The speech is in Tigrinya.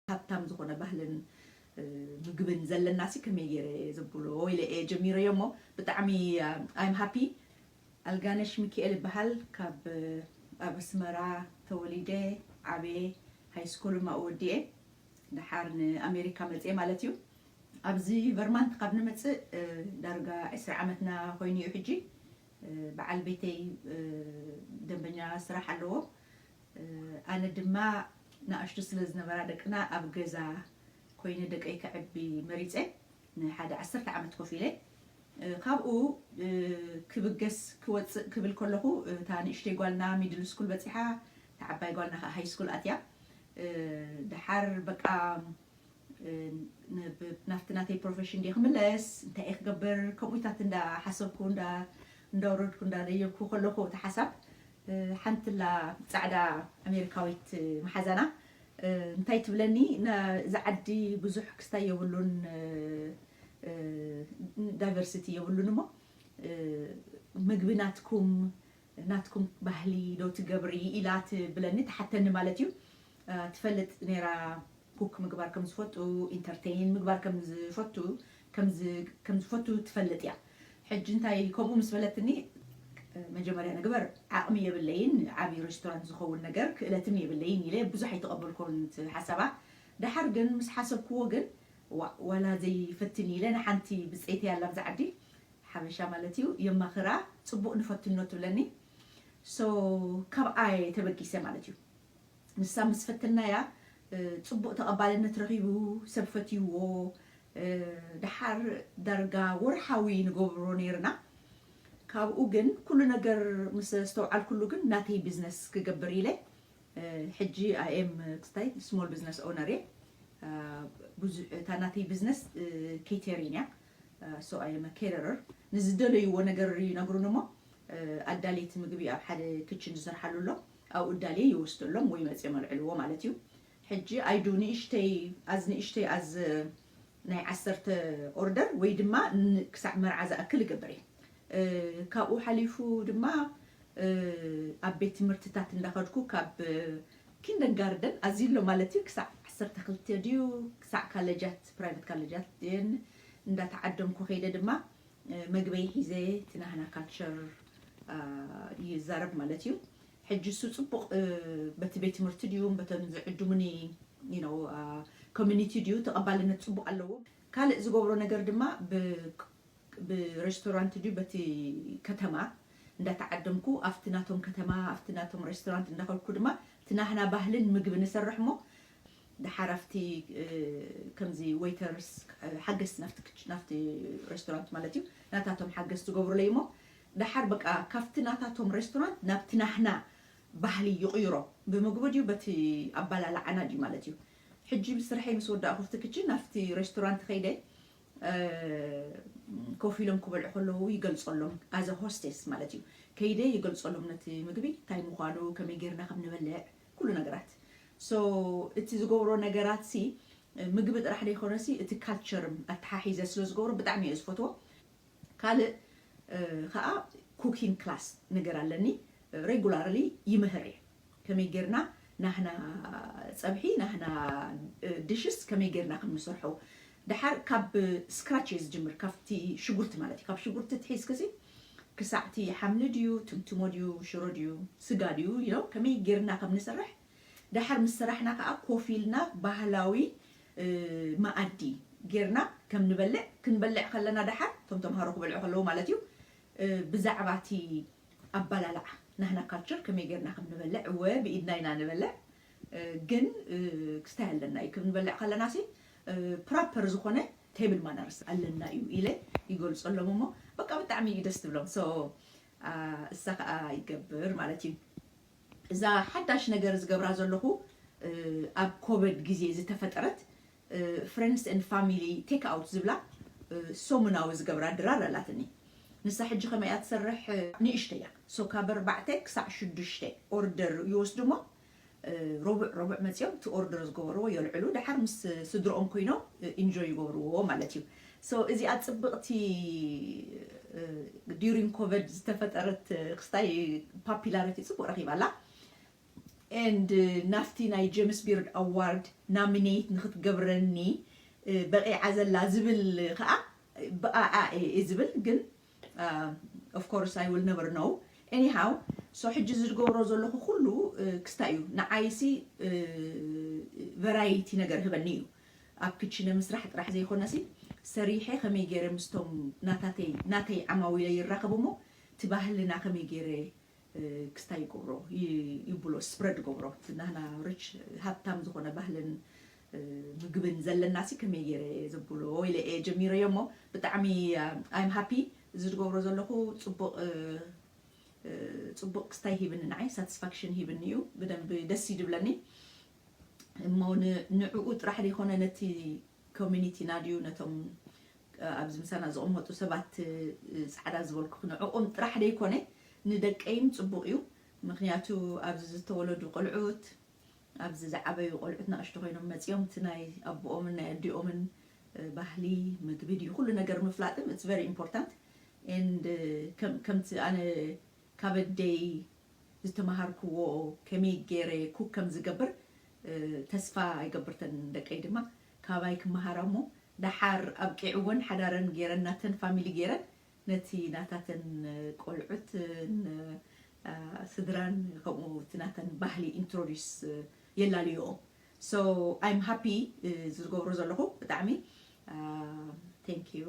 ሃብታም ዝኾነ ባህልን ምግብን ዘለና ሲ ከመይ ገይረ ዘብሎ ኢለ እየ ጀሚረዮ እሞ ብጣዕሚ I'm happy። ኣልጋነሽ ሚካኤል ይበሃል። ካብ ኣብ ኣስመራ ተወሊደ ዓብየ ሃይስኩል ማኡ ወዲኤ ድሓር ንኣሜሪካ መፅኤ ማለት እዩ። ኣብዚ ቨርማንት ካብ ንመፅእ ዳርጋ ዕስራ ዓመትና ኮይኑ እዩ ሕጂ። በዓል ቤተይ ደንበኛ ስራሕ ኣለዎ። ኣነ ድማ ንኣሽቱ ስለ ዝነበራ ደቅና ኣብ ገዛ ኮይነ ደቀይ ከዕቢ መሪፀ ንሓደ ዓሰርተ ዓመት ኮፍ ኢለ። ካብኡ ክብገስ ክወፅእ ክብል ከለኹ እታ ንእሽተይ ጓልና ሚድል ስኩል በፂሓ፣ እታ ዓባይ ጓልና ከዓ ሃይ ስኩል ኣትያ። ድሓር በቃ ናብቲ ናተይ ፕሮፌሽን ድየ ክምለስ፣ እንታይ እየ ክገብር፣ ከምኡታት እንዳሓሰብኩ እንዳወረድኩ እንዳደየብኩ ከለኹ እቲ ሓሳብ ሓንትላ ፃዕዳ ኣሜሪካዊት መሓዛና እንታይ ትብለኒ፣ እዚ ዓዲ ብዙሕ ክስታይ የብሉን፣ ዳይቨርሲቲ የብሉን እሞ ምግቢ ናትኩም ናትኩም ባህሊ ዶ ትገብሪ ኢላ ትብለኒ ትሓተኒ ማለት እዩ። ትፈልጥ ነይራ ኩክ ምግባር ከም ዝፈቱ፣ ኢንተርቴይን ምግባር ከም ዝፈቱ ከም ዝፈቱ ትፈልጥ እያ። ሕጂ እንታይ ከምኡ ምስ በለትኒ መጀመርያ ንግበር ዓቕሚ የብለይን፣ ዓብዪ ሬስቶራንት ዝኸውን ነገር ክእለትም የብለይን ኢለ ብዙሕ ኣይተቐበልኮን ሓሳባ። ድሓር ግን ምስ ሓሰብክዎ ግን ዋላ ዘይፈትን ኢለ ንሓንቲ ብፀይተይ ኣላ ብዛ ዓዲ ሓበሻ ማለት እዩ የማኽራ፣ ፅቡቕ ንፈትኖ ትብለኒ። ሶ ካብኣ ተበጊሰ ማለት እዩ። ንሳ ምስ ፈተናያ ፅቡቕ ተቐባልነት ረኺቡ፣ ሰብ ፈትይዎ። ድሓር ዳርጋ ወርሓዊ ንገብሮ ነይርና። ካብኡ ግን ኩሉ ነገር ምስ ኣስተውዓልኩሉ ግን ናተይ ቢዝነስ ክገብር ኢለ ሕጂ I am ክስታይ ስሞል ቢዝነስ ኦነር እየ። ብዙሕ እታ ናተይ ቢዝነስ ኬተሪን እያ። So I am a caterer። ንዝደለይዎ ነገር ይነግሩን እሞ ኣዳለይቲ ምግቢ ኣብ ሓደ ክችን ዝሰርሓሉ ኣሎ፣ ኣብኡ እዳልየ ይወስደሎም ወይ መፅኦም ኣልዕልዎ ማለት እዩ። ሕጂ I do ንእሽተይ ኣዝ ንእሽተይ ኣዝ ናይ ዓሰርተ ኦርደር ወይ ድማ ክሳዕ መርዓ ዝኣክል እገብር እየ። ካብኡ ሓሊፉ ድማ ኣብ ቤት ትምህርትታት እንዳኸድኩ ካብ ኪንደርጋርደን ኣዝሎ ማለት እዩ ክሳዕ ዓሰርተ ክልተ ድዩ ክሳዕ ካለጃት ፕራይቬት ካለጃት ድን እንዳተዓደምኩ ከይደ ድማ መግበይ ሒዘ እቲ ናህና ካልቸር ይዛረብ ማለት እዩ። ሕጂ እሱ ፅቡቕ በቲ ቤት ትምህርቲ ድዩ በቶም ዝዕድሙኒ ኮሚኒቲ ድዩ ተቐባልነት ፅቡቕ ኣለዎ። ካልእ ዝገብሮ ነገር ድማ ብሬስቶራንት ድዩ በቲ ከተማ እንዳተዓደምኩ ኣብቲ ናቶም ከተማ ኣብቲ ናቶም ሬስቶራንት እንዳኸልኩ ድማ እቲ ናህና ባህልን ምግቢ ንሰርሕ እሞ ድሓር ኣብቲ ከምዚ ዌይተርስ ሓገዝቲ ናብቲ ሬስቶራንት ማለት እዩ ናታቶም ሓገዝቲ ዝገብሩለይ እሞ ድሓር በቃ ካብቲ ናታቶም ሬስቶራንት ናብቲ ናህና ባህሊ ይቕይሮ። ብምግቢ ድዩ በቲ ኣባላልዓና ድዩ ማለት እዩ። ሕጂ ብስርሐይ ምስ ወዳእኩ ኣብቲ ክችን ናብቲ ሬስቶራንት ከይደ ኮፍ ኢሎም ክበልዑ ከለዉ ይገልፀሎም ኣዘ ሆስቴስ ማለት እዩ። ከይደ ይገልፀሎም ነቲ ምግቢ እንታይ ምዃኑ ከመይ ጌርና ከም ንበልዕ ኩሉ ነገራት። So እቲ ዝገብሮ ነገራት ሲ ምግቢ ጥራሕ ዘይኮነ ሲ እቲ ካልቸር ኣተሓሒዘ ስለ ዝገብሮ ብጣዕሚ እየ ዝፈትዎ። ካልእ ከዓ ኩኪንግ ክላስ ነገር ኣለኒ ሬጉላርሊ ይምህር እየ። ከመይ ጌርና ናህና ፀብሒ ናህና ድሽስ ከመይ ጌርና ከም ንሰርሖ ድሓር ካብ ስክራች እየ ዝጅምር ካብቲ ሽጉርቲ ማለት እዩ ካብ ሽጉርቲ ትሒዝክሲ ክሳዕቲ ሓምሊ ድዩ ትምትሞ ድዩ ሽሮ ድዩ ስጋ ድዩ you know ከመይ ጌርና ከም ንሰርሕ ድሓር ምስ ሰራሕና ከዓ ኮፍ ኢልና ባህላዊ መኣዲ ጌርና ከም ንበልዕ ክንበልዕ ከለና ድሓር እቶም ተምሃሮ ክበልዑ ከለዉ ማለት እዩ ብዛዕባ እቲ ኣባላልዓ ናህና ካልቸር ከመይ ጌርና ከም ንበልዕ እወ ብኢድና ኢና ንበልዕ ግን ክስታይ ኣለና እዩ ክንበልዕ ከለና ሲ ፕሮፐር ዝኾነ ቴብል ማነርስ ኣለና እዩ ኢለ ይገልፀሎም እሞ በቃ ብጣዕሚ እዩ ደስ ትብሎም so እሳ ከዓ ይገብር ማለት እዩ እዛ ሓዳሽ ነገር ዝገብራ ዘለኹ ኣብ ኮቨድ ግዜ ዝተፈጠረት friends and family take out ዝብላ ሰሙናዊ ዝገብራ ድራር ኣላትኒ ንሳ ሕጂ ከመይ እያ ትሰርሕ ንእሽተይ እያ so ካብ ኣርባዕተ ክሳዕ ሽዱሽተ ኦርደር ይወስዱ እሞ ሮብዕ ሮብዕ መፅኦም እቲ ኦርደር ዝገበርዎ የልዕሉ ድሓር ምስ ስድርኦም ኮይኖም ኢንጆይ ይገብርዎ ማለት እዩ so እዚኣ ፅብቕቲ during ኮቨድ ዝተፈጠረት ክስታይ ፓፒላሪቲ ፅቡቅ ረኪባ ኣላ and ናፍቲ ናይ ጀምስ ቢርድ ኣዋርድ ናሚኔት ንክትገብረኒ በቂዓ ዘላ ዝብል ከዓ ብኣኣ እየ ዝብል። ግን of course I will never know. Anyhow, so ሕጂ ዝገብሮ ዘለኹ ኩሉ ክስታይ እዩ። ንዓይሲ ቨራይቲ ነገር ህበኒ እዩ። ኣብ ክችነ ምስራሕ ጥራሕ ዘይኮነሲ ሰሪሐ ከመይ ገይረ ምስቶም ናታተይ ናተይ ዓማዊለ ይራኸብ እሞ እቲ ባህልና ከመይ ገይረ ክስታይ ይገብሮ ይብሎ፣ ስፕረድ ገብሮ። ናህና ሪች ሃብታም ዝኾነ ባህልን ምግብን ዘለና ሲ ከመይ ገይረ ዘብሎ ኢለ እየ ጀሚረዮ እሞ ብጣዕሚ I'm happy። እዚ ዝገብሮ ዘለኹ ፅቡቅ ፅቡቅ ክስታይ ሂብኒ፣ ንዓይ ሳቲስፋክሽን ሂብኒ እዩ። ብደንብ ደስ ይድብለኒ እሞ ንዕኡ ጥራሕ ዘይኮነ ነቲ ኮሚኒቲና ድዩ ነቶም ኣብዚ ምሳና ዝቕመጡ ሰባት ፃዕዳ ዝበልኩ ንዕኦም ጥራሕ ዘይኮነ ንደቀይም ፅቡቅ እዩ። ምክንያቱ ኣብዚ ዝተወለዱ ቆልዑት ኣብዚ ዝዓበዩ ቆልዑት ናእሽቱ ኮይኖም መፂኦም እቲ ናይ ኣቦኦምን ናይ ኣዲኦምን ባህሊ ምግቢ ድዩ ኩሉ ነገር ምፍላጥም it's very important and ከምቲ ኣነ ካብ ኣደይ ዝተምሃርክዎ ከመይ ገይረ ኩክ ከም ዝገብር ተስፋ ይገብር። ተን ደቀይ ድማ ካባይ ክመሃራ እሞ ደሓር ኣብቂዕወን ሓዳረን ገይረን ናተን ፋሚሊ ገይረን ነቲ ናታተን ቆልዑት ስድራን ከምኡ እቲ ናተን ባህሊ ኢንትሮዲስ የላልዮኦ። So I'm happy ዝገብሮ ዘለኹ ብጣዕሚ thank you።